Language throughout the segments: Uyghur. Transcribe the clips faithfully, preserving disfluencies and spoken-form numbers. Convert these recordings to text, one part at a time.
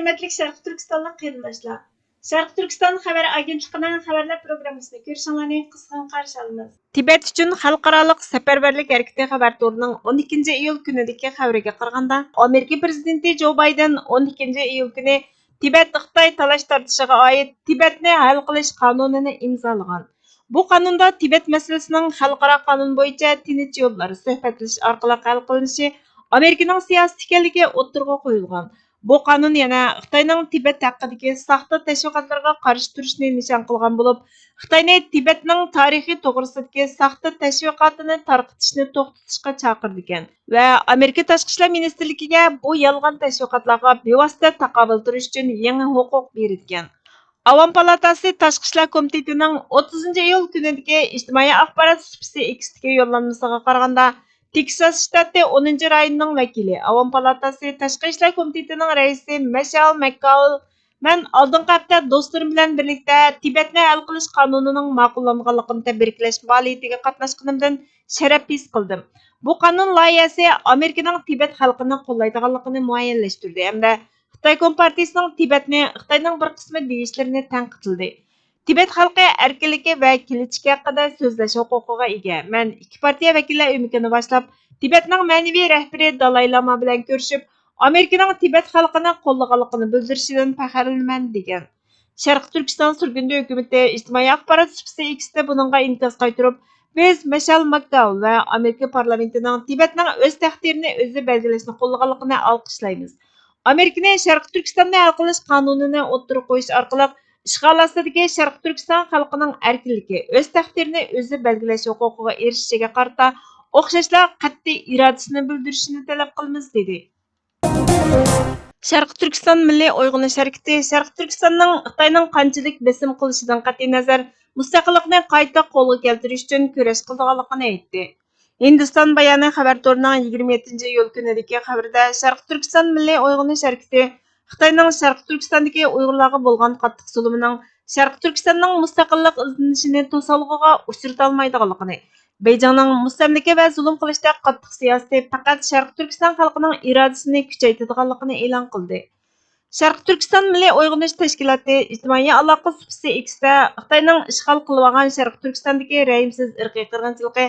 ھۆرمەتلىك شەرقىي تۈركىستانلىق قېرىنداشلار! شەرقىي تۈركىستان خەۋەر ئاگېنتلىقىنىڭ خەۋەرلەر پروگراممىسىنى كۆرۈشۈڭلارنى قىزغىن قارشى ئالىمىز. تىبەت ئۈچۈن خەلقئارالىق سەپەرۋەرلىك ھەرىكىتى خەۋەر تورىنىڭ ئون ئىككىنچى ئىيۇل كۈنىدىكى خەۋىرىگە قارىغاندا، ئامېرىكا پىرېزىدېنتى جو بايدېن ئون ئىككىنچى ئىيۇل كۈنى تىبەت-خىتاي تالاش-تارتىشىغا ئائىت تىبەتنى ھەل قىلىش قانۇنىنى ئىمزالىغان. بۇ قانۇندا تىبەت مەسىلىسىنىڭ خەلقئارا قانۇن بويىچە تىنچ يوللار، سۆھبەتلىشىش ئارقىلىق ھەل قىلىنىشى ئامېرىكىنىڭ سىياسىتى ئىكەنلىكى ئوتتۇرىغا قويۇلغان. بۇ قانۇن يەنە خىتاينىڭ تىبەت ھەققىدىكى ساختا تەشۋىقاتلىرىغا قارشى تۇرۇشنى نىشان قىلغان بولۇپ، خىتاينى تىبەتنىڭ تارىخى توغرىسىدىكى ساختا تەشۋىقاتىنى تارقىتىشنى توختىتىشقا چاقىرىدىكەن ۋە ئامېرىكا تاشقى ئىشلار مىنىستىرلىكىگە بۇ يالغان تەشۋىقاتلارغا بىۋاسىتە تاقابىل تۇرۇش ئۈچۈن يېڭى ھوقۇق بېرىدىكەن. ئاۋام پالاتاسى تاشقى ئىشلار كومىتېتىنىڭ ئوتتۇزىنچى ئىيۇل كۈنىدىكى ئىجتىمائىي ئاخبارات سۇپىسى ئىكستىكى يوللانمىسىغا قارىغاندا، تېكساس شتاتى ئونىنچى رايونىنىڭ ۋەكىلى، ئاۋام پالاتاسى تاشقى ئىشلار كومىتېتىنىڭ رەئىسى مەشئال مەككاۋل، مەن ئالدىنقى ھەپتە دوستلىرىم بىلەن بىرلىكتە تىبەتنى ھەل قىلىش قانۇنىنىڭ ماقۇللانغانلىقىنى تەبرىكلەش پائالىيىتىگە قاتناشقىنىمدىن شەرەپ ھېس قىلدىم. بۇ قانۇن لايىھەسى ئامېرىكىنىڭ تىبەت خەلقىنى قوللايدىغانلىقىنى مۇئەييەنلەشتۈردى ھەمدە خىتاي كومپارتىيىسىنىڭ تىبەتنى خىتاينىڭ بىر قىسمى دېيىشلىرىنى تەنقىدلىدى. تىبەت خەلقى ئەركىنلىكى ۋە كېلىچىكى ھەققىدە سۆزلەش ھوقۇقىغا ئىگە. مەن ئىككى پارتىيە ۋەكىللەر ئۆمىكىنى باشلاپ، تىبەتنىڭ مەنىۋى رەھبىرى دالاي لاما بىلەن كۆرۈشۈپ، ئامېرىكىنىڭ تىبەت خەلقىنى قوللىغانلىقىنى بىلدۈرۈشىدىن پەخىرلىنىمەن، دېگەن. شەرقىي تۈركىستان سۈرگۈندە ھۆكۈمىتى ئىجتىمائىي ئاخبارات سۇپىسى ئىكستە بۇنىڭغا ئىنكاس قايتۇرۇپ، بىز مەشئەل ماكداۋېل ۋە ئامېرىكا پارلامېنتىنىڭ تىبەتنىڭ ئۆز تەقدىرىنى ئۆزى بەلگىلەشنى قوللىغانلىقىنى ئالقىشلايمىز. ئامېرىكىنى شەرقىي تۈركىستاننى ھەل قىلىش قانۇنىنى ئوتتۇرىغا قويۇش ئارقىلىق ئىشغال ئاستىدىكى شەرقىي تۈركىستان خەلقىنىڭ ئەركىنلىكى، ئۆز تەقدىرىنى ئۆزى بەلگىلەش ھوقۇقىغا ئېرىشىشىگە قارىتا ئوخشاشلا قەتئىي ئىرادىسىنى بىلدۈرۈشىنى تەلەپ قىلىمىز، دېدى. شەرقىي تۈركىستان مىللىي ئويغىنىش ھەرىكىتى شەرقىي تۈركىستاننىڭ خىتاينىڭ قانچىلىك بېسىم قىلىشىدىن قەتئىينەزەر، مۇستەقىللىقنى قايتا قولغا كەلتۈرۈش ئۈچۈن كۈرەش قىلىدىغانلىقىنى ئېيتتى. ھىندىستان بايانى خەۋەر تورىنىڭ يىگىرمە يەتتىنچى ئىيۇل كۈنىدىكى خەۋىرىدە، شەرقىي تۈركىستان مىللىي ئويغىنىش ھەرىكىتى خىتاينىڭ شەرقىي تۈركىستاندىكى ئۇيغۇرلارغا بولغان قاتتىق زۇلۇمىنىڭ شەرقىي تۈركىستاننىڭ مۇستەقىللىق ئىزدىنىشىنى توسالغۇغا ئۇچرىتالمايدىغانلىقىنى، بېيجىڭنىڭ مۇستەملىكە ۋە زۇلۇم قىلىشتەك قاتتىق سىياسىتى پەقەت شەرقىي تۈركىستان خەلقىنىڭ ئىرادىسىنى كۈچەيتىدىغانلىقىنى ئېلان قىلدى. شەرقىي تۈركىستان مىللىي ئويغىنىش تەشكىلاتى ئىجتىمائىي ئالاقە سۇپىسى ئىكستە خىتاينىڭ ئىشغال قىلىۋالغان شەرقىي تۈركىستاندىكى رەھىمسىز ئىرقىي قىرغىنچىلىقى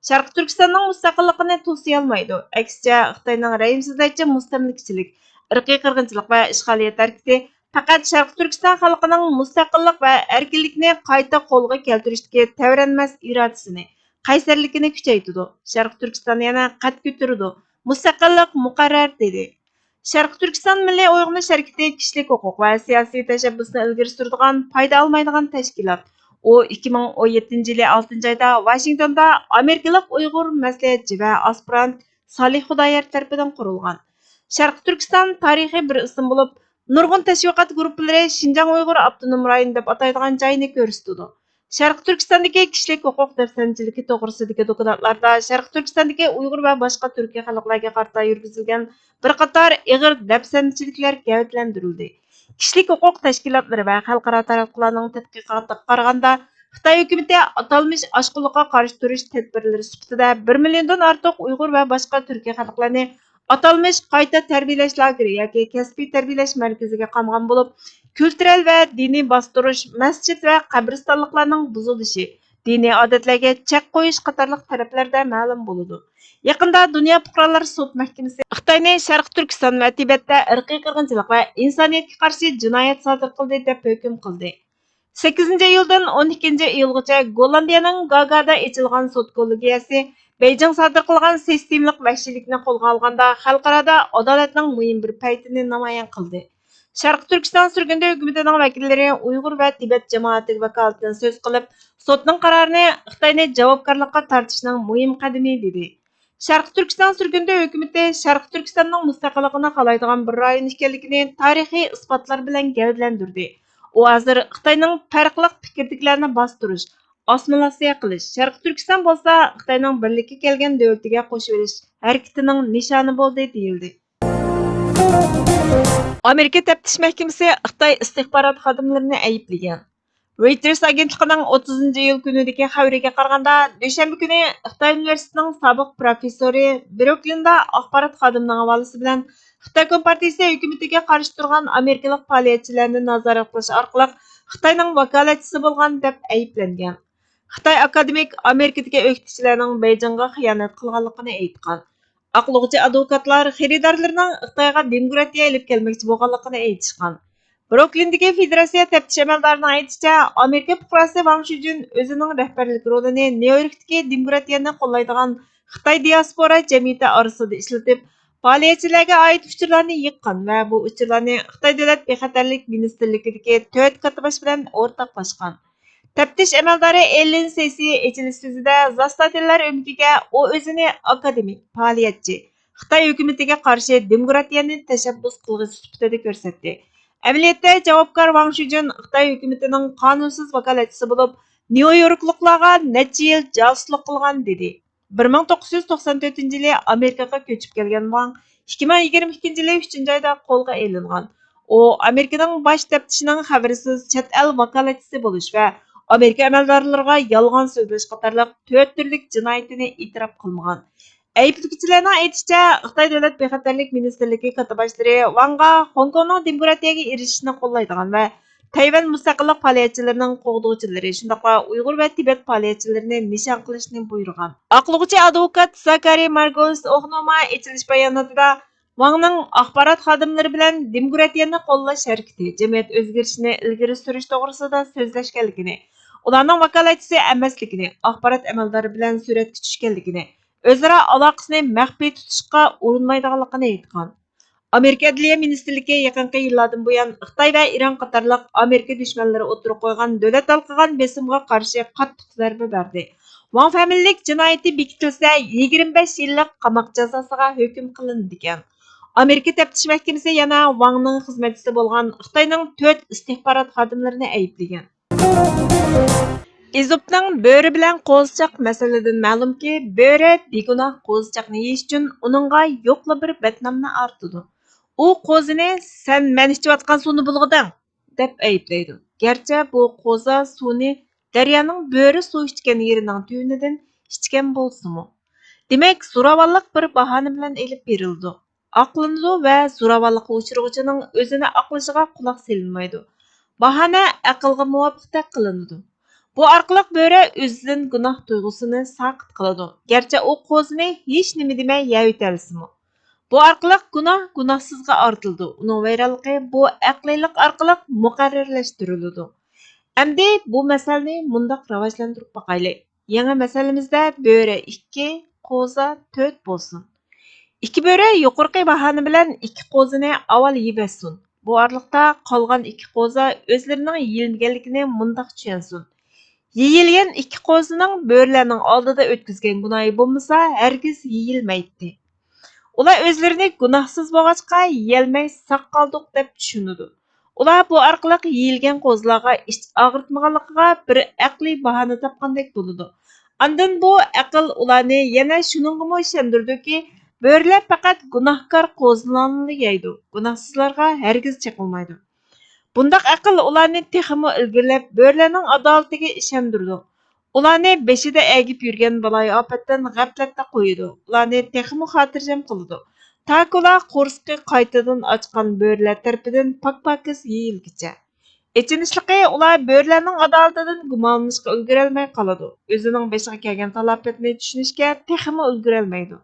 شەرقىي تۈركىستاننىڭ مۇستەقىللىقىنى توسىيالمايدۇ. ئەكسىچە، خىتاينىڭ رەھىمسىزلەرچە مۇستەملىكىچىلىك، ئىرقىي قىرغىنچىلىق ۋە ئىشغالىيەت ھەرىكىتى پەقەت شەرقىي تۈركىستان خەلقىنىڭ مۇستەقىللىق ۋە ئەركىنلىكىنى قايتا قولغا كەلتۈرۈشتىكى تەۋرەنمەس ئىرادىسىنى، قەيسەرلىكىنى كۈچەيتىدۇ. شەرقىي تۈركىستان يەنە قەد كۆتۈرىدۇ. مۇستەقىللىق مۇقەررەر، دېدى. شەرقىي تۈركىستان مىللىي ئويغىنىش ھەرىكىتى كىشىلىك ھوقۇق ۋە سىياسىي تەشەببۇسنى ئىلگىرى سۈرىدىغان پايدا ئالمايدىغان تەشكىلات. ئۇ ئىككى مىڭ ئون يەتتىنچى يىلى ئالتىنچى ئايدا ۋاشىنگتوندا ئامېرىكىلىق ئۇيغۇر مەسلىھەتچى ۋە ئاسپىرانت سالىھ خۇدايار تەرىپىدىن قۇرۇلغان. شەرقىي تۈركىستان تارىخىي بىر ئىسىم بولۇپ، نۇرغۇن تەشۋىقات گۇرۇپپىلىرى شىنجاڭ ئۇيغۇر ئاپتونوم رايونى دەپ ئاتايدىغان جاينى كۆرسىتىدۇ. شەرقىي تۈركىستاندىكى كىشىلىك ھوقۇق دەپسەندىچىلىكى توغرىسىدىكى دوكلاتلاردا شەرقىي تۈركىستاندىكى ئۇيغۇر ۋە باشقا تۈركىي خەلقلەرگە قارىتا يۈرگۈزۈلگەن بىر قاتار ئېغىر دەپسەندىچىلىكلەر گەۋدىلەندۈرۈلدى. كىشىلىك ھوقۇق تەشكىلاتلىرى ۋە خەلقئارا تاراتقۇلارنىڭ تەتقىقاتىغا قارىغاندا، خىتاي ھۆكۈمىتى ئاتالمىش ئاشقۇنلۇققا قارشى تۇرۇش تەدبىرلىرى سۈپىتىدە بىر مىليوندىن ئارتۇق ئۇيغۇر ۋە باشقا تۈركىي خەلقلەرنى ئاتالمىش قايتا تەربىيەلەش لاگېرى ياكى كەسپىي تەربىيەلەش مەركىزىگە قامغان بولۇپ، كۈلتۈرەل ۋە دىنىي باستۇرۇش، مەسچىت ۋە قەبرىستانلىقلارنىڭ بۇزۇلۇشى، دىنىي ئادەتلەرگە چەك قويۇش قاتارلىق تەرەپلەردە مەلۇم بولىدۇ. يېقىندا دۇنيا پۇقرالار سوت مەھكىمىسى خىتاينى شەرقىي تۈركىستان ۋە تىبەتتە ئىرقىي قىرغىنچىلىق ۋە ئىنسانىيەتكە قارشى جىنايەت سادىر قىلدى، دەپ ھۆكۈم قىلدى. سەككىزىنچى ئىيۇلدىن ئون ئىككىنچى ئىيۇلغىچە گوللاندىيەنىڭ گاگادا ئېچىلغان سوت كوللېگىيەسى بېيجىڭ سادىر قىلغان سىستېمىلىق ۋەھشىيلىكنى قولغا ئالغاندا، خەلقئارادا ئادالەتنىڭ مۇھىم بىر پەيتىنى نامايان قىلدى. شەرقىي تۈركىستان سۈرگۈندە ھۆكۈمىتىنىڭ ۋەكىللىرى ئۇيغۇر ۋە تىبەت جامائىتىگە ۋاكالىتەن سۆز قىلىپ، سوتنىڭ قارارىنى خىتاينى جاۋابكارلىققا تارتىشنىڭ مۇھىم قەدىمى، دېدى. شەرقىي تۈركىستان سۈرگۈندە ھۆكۈمىتى شەرقىي تۈركىستاننىڭ مۇستەقىللىقىنى خالايدىغان بىر رايون ئىكەنلىكىنى تارىخىي ئىسپاتلار بىلەن گەۋدىلەندۈردى. ئۇ ھازىر خىتاينىڭ پەرقلىق پىكىردىكىلەرنى باستۇرۇش، ئاسسىمىلياتسىيە قىلىش، شەرقىي تۈركىستان بولسا خىتاينىڭ بىرلىككە كەلگەن دۆلىتىگە قوشۇۋېلىش ھەرىكىتىنىڭ نىشانى بولدى، دېيىلدى. ئامېرىكا تەپتىش مەھكىمىسى خىتاي ئىستىخبارات خادىملىرىنى ئەيىبلىگەن. رويتېرس ئاگېنتلىقىنىڭ ئوتتۇزىنچى ئىيۇل كۈنىدىكى خەۋىرىگە قارىغاندا، دۈشەنبە كۈنى خىتاي ئۇنىۋېرسىتېتىنىڭ سابىق پروفېسسورى بروكلىندا ئاخبارات خادىمىنىڭ ھاۋالىسى بىلەن خىتاي كومپارتىيىسى ھۆكۈمىتىگە قارشى تۇرغان ئامېرىكىلىق پائالىيەتچىلەرنى نازارەت قىلىش ئارقىلىق خىتاينىڭ ۋاكالەتچىسى بولغان دەپ ئەيىبلەنگەن. خىتاي ئاكادېمىك ئامېرىكىدىكى ئۆكتىچىلەرنىڭ بېيجىڭغا خىيانەت قىلغانلىقىنى ئېيتقان. ئاقلىغۇچى ئادۋوكاتلار خېرىدارلىرىنىڭ خىتايغا دېموكراتىيە ئېلىپ كەلمەكچى بولغانلىقىنى ئېيتىشقان. بروكلىندىكى فېدېراتسىيە تەپتىش ئەمەلدارىنىڭ ئېيتىشىچە، ئامېرىكا پۇقراسى ۋاڭ شۈجۈن ئۆزىنىڭ رەھبەرلىك رولىنى نيۇ يوركتىكى دېموكراتىيەنى قوللايدىغان خىتاي دىياسپورا جەمئىيىتى ئارىسىدا ئىشلىتىپ، پائالىيەتچىلەرگە ئائىت ئۇچۇرلارنى يىغقان ۋە بۇ ئۇچۇرلارنى خىتاي دۆلەت بىخەتەرلىك مىنىستىرلىكىدىكى تۆت كاتتىباش بىلەن ئورتاقلاشقان. تەپتىش ئەمەلدارى ئېللېن سېسى ئېچىلىش سۆزىدە زاستاتېنلار ئۆمىكىگە ئۇ ئۆزىنى ئاكادېمىك، پائالىيەتچى، خىتاي ھۆكۈمىتىگە قارشى دېموكراتىيەنى تەشەببۇس قىلغۇچى سۈپىتىدە كۆرسەتتى. ئەمەلىيەتتە، جاۋابكار ۋاڭ شۈجۈن خىتاي ھۆكۈمىتىنىڭ قانۇنسىز ۋاكالەتچىسى بولۇپ، نيۇ يوركلۇقلارغا نەچچە يىل جاسۇسلۇق قىلغان، دېدى. بىر مىڭ توققۇز يۈز توقسان تۆتىنچى يىلى ئامېرىكىغا كۆچۈپ كەلگەن ۋاڭ ئىككى مىڭ يىگىرمە ئىككىنچى يىلى ئۈچىنچى ئايدا قولغا ئېلىنغان. ئۇ ئامېرىكىنىڭ باش تەپتىشىنىڭ خەۋىرىسىز چەت ئەل ۋاكالەتچىسى بولۇش ۋە ئامېرىكا ئەمەلدارلىرىغا يالغان سۆزلەش قاتارلىق تۆت تۈرلۈك جىنايىتىنى ئېتىراپ قىلمىغان. ئەيىبلىگۈچىلەرنىڭ ئېيتىشىچە، خىتاي دۆلەت بىخەتەرلىك مىنىستىرلىكى كاتتىباشلىرى ۋاڭغا خوڭكوڭنىڭ دېموكراتىيەگە ئېرىشىشىنى قوللايدىغان ۋە تەيۋەن مۇستەقىللىق پائالىيەتچىلىرىنىڭ قوغدىغۇچىلىرى، شۇنداقلا ئۇيغۇر ۋە تىبەت پائالىيەتچىلىرىنى نىشان قىلىشنى بۇيرۇغان. ئاقلىغۇچى ئادۋوكات زاكارى مارگوس ئوخنوما ئېچىلىش باياناتىدا ۋاڭنىڭ ئاخبارات خادىملىرى بىلەن دېموكراتىيەنى قوللاش ھەرىكىتى، جەمئىيەت ئۆزگىرىشىنى ئىلگىرى سۈرۈش توغرىسىدا سۆزلەشكەنلىكىنى، ئۇلارنىڭ ۋاكالەتچىسى ئەمەسلىكىنى، ئاخبارات ئەمەلدارى بىلەن سۈرەتكە چۈشكەنلىكىنى، ئۆزئارا ئالاقىسىنى مەخپىي تۇتۇشقا ئۇرۇنمايدىغانلىقىنى ئېيتقان. ئامېرىكا ئەدلىيە مىنىستىرلىكى يېقىنقى يىللاردىن بۇيان خىتاي ۋە ئىران قاتارلىق ئامېرىكا دۈشمەنلىرى ئوتتۇرىغا قويغان دۆلەت ھالقىغان بېسىمغا قارشى قاتتىق زەربە بەردى. ۋاڭ فامىلىلىك جىنايىتى بېكىتىلسە، يىگىرمە بەش يىللىق قاماق جازاسىغا ھۆكۈم قىلىنىدىكەن. ئامېرىكا تەپتىش مەھكىمىسى يەنە ۋاڭنىڭ خىزمەتچىسى بولغان خىتاينىڭ تۆت ئىستىخبارات خادىملىرىنى ئەيىبلىگەن. ئېزوپنىڭ بۆرە بىلەن قوزىچاق مەسىلىدىن مەلۇمكى، بۆرە بىگۇناھ قوزىچاقنى يېيىش ئۈچۈن ئۇنىڭغا يوقلا بىر بەتنامنى ئارتىدۇ. ئۇ قوزىنى «سەن مەن ئىچىۋاتقان سۇنى بۇلغىدىڭ» دەپ ئەيىبلەيدۇ. گەرچە بۇ قوزا سۇنى دەريانىڭ بۆرە سۇ ئىچكەن يېرىنىڭ تۈۋىنىدىن ئىچكەن بولسىمۇ. دېمەك، زوراۋانلىق بىر باھانە بىلەن ئېلىپ بېرىلىدۇ. ئاقلىنىدۇ ۋە زوراۋانلىققا ئۇچرىغۇچىنىڭ ئۆزىنى ئاقلىشىغا قۇلاق سېلىنمايدۇ. باھانە ئەقىلگە مۇۋاپىق تەق قىلىنىدۇ. بۇ ئارقىلىق بۆرە ئۆزىدىن گۇناھ تۇيغۇسىنى ساقىت قىلىدۇ. گەرچە ئۇ قوزىنى ھېچ نېمە دېمەي يەۋېتەلىسىمۇ. بۇ ئارقىلىق گۇناھ گۇناھسىزغا ئارتىلىدۇ. ئۇنىڭ ۋەيرانلىقى بۇ ئەقلىيلىق ئارقىلىق مۇقەررەرلەشتۈرۈلىدۇ. ئەمدى بۇ مەسەلىنى مۇنداق راۋاجلاندۇرۇپ باقايلى. يېڭى مەسىلىمىزدە بۆرە ئىككى، قوزا تۆت بولسۇن. ئىككى بۆرە يۇقىرىقى باھانە بىلەن ئىككى قوزىنى ئاۋۋال يېيىۋەتسۇن. بۇ ئارىلىقتا قالغان ئىككى قوزا ئۆزلىرىنىڭ يېيىلمىگەنلىكىنى مۇنداق چۈشەنسۇن. يېيىلگەن ئىككى قوزىنىڭ بۆرىلەرنىڭ ئالدىدا ئۆتكۈزگەن گۇناھى بولمىسا، ھەرگىز يېيىلمەيتتى. ئۇلار ئۆزلىرىنى گۇناھسىز بولغاچقا يېيەلمەي ساق قالدۇق دەپ چۈشىنىدۇ. ئۇلار بۇ ئارقىلىق يېيىلگەن قوزىلارغا ئىچ ئاغرىتمىغانلىقىغا بىر ئەقلىي باھانە تاپقاندەك بولىدۇ. ئاندىن بۇ ئەقىل ئۇلارنى يەنە شۇنىڭغىمۇ ئىشەندۈرىدۇكى، بۆرىلەر پەقەت گۇناھكار قوزىلارنىلا يەيدۇ، گۇناھسىزلارغا ھەرگىز چېقىلمايدۇ. بۇنداق ئەقىل ئۇلارنى تېخىمۇ ئىلگىرىلەپ، بۆرىلەرنىڭ ئادالىتىگە ئىشەندۈرىدۇ. ئۇلارنى بېشىدا ئەگىپ يۈرگەن بالايىئاپەتتىن غەپلەتتە قويىدۇ، ئۇلارنى تېخىمۇ خاتىرجەم قىلىدۇ، تاكى ئۇلار قورسىقى قايتىدىن ئاچقان بۆرىلەر تەرىپىدىن پاك-پاكىز يېيىلگۈچە. ئېچىنىشلىقى، ئۇلار بۆرىلەرنىڭ ئادالىتىدىن گۇمانلىنىشقا ئۈلگۈرەلمەي قالىدۇ، ئۆزىنىڭ بېشىغا كەلگەن تالاپەتنى چۈشىنىشكە تېخىمۇ ئۈلگۈرەلمەيدۇ.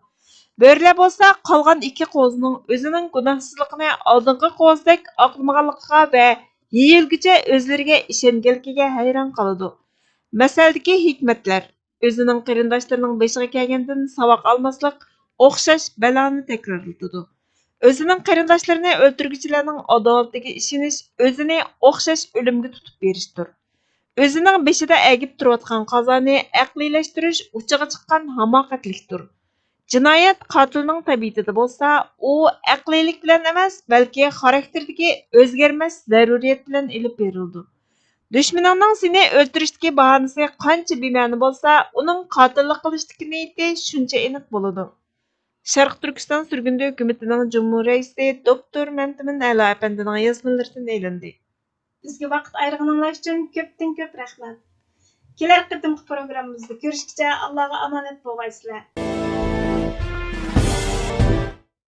بۆرىلەر بولسا قالغان ئىككى قوزىنىڭ ئۆزىنىڭ گۇناھسىزلىقىنى ئالدىنقى قوزىدەك ئاقلىمىغانلىقىغا ۋە يېيىلگۈچە ئۆزلىرىگە ئىشەنگەنلىكىگە ھەيران قالىدۇ. مەسەلدىكى ھېكمەتلەر ئۆزىنىڭ قېرىنداشلىرىنىڭ بېشىغا كەلگەندىن ساۋاق ئالماسلىق ئوخشاش بەلانى تەكرارلىتىدۇ. ئۆزىنىڭ قېرىنداشلىرىنى ئۆلتۈرگۈچىلەرنىڭ ئادالىتىگە ئىشىنىش ئۆزىنى ئوخشاش ئۆلۈمگە تۇتۇپ بېرىشتۇر. ئۆزىنىڭ بېشىدا ئەگىپ تۇرۇۋاتقان قازانى ئەقلىيلەشتۈرۈش ئۇچىغا چىققان ھاماقەتلىكتۇر. جىنايەت قاتىلنىڭ تەبىئىتىدە بولسا، ئۇ ئەقلىيلىك بىلەن ئەمەس، بەلكى خاراكتېرىدىكى ئۆزگەرمەس زەرۇرىيەت بىلەن ئېلىپ بېرىلىدۇ. دۈشمىنىڭنىڭ سېنى ئۆلتۈرۈشتىكى باھانىسى قانچە بىمەنە بولسا، ئۇنىڭ قاتىللىق قىلىشتىكى نىيىتى شۇنچە ئېنىق بولىدۇ. شەرقىي تۈركىستان سۈرگۈندە ھۆكۈمىتىنىڭ جۇمھۇر رەئىسى دوكتور مەمتىمىن ئەلا ئەپەندىنىڭ يازمىلىرىدىن ئېلىندى. بىزگە ۋاقىت ئايرىغىنىڭلار ئۈچۈن كۆپتىن كۆپ رەھمەت. كېلەر قېتىمقى پروگراممىمىزدا كۆرۈشكىچە ئاللاغا ئامانەت بولغايسىلەر.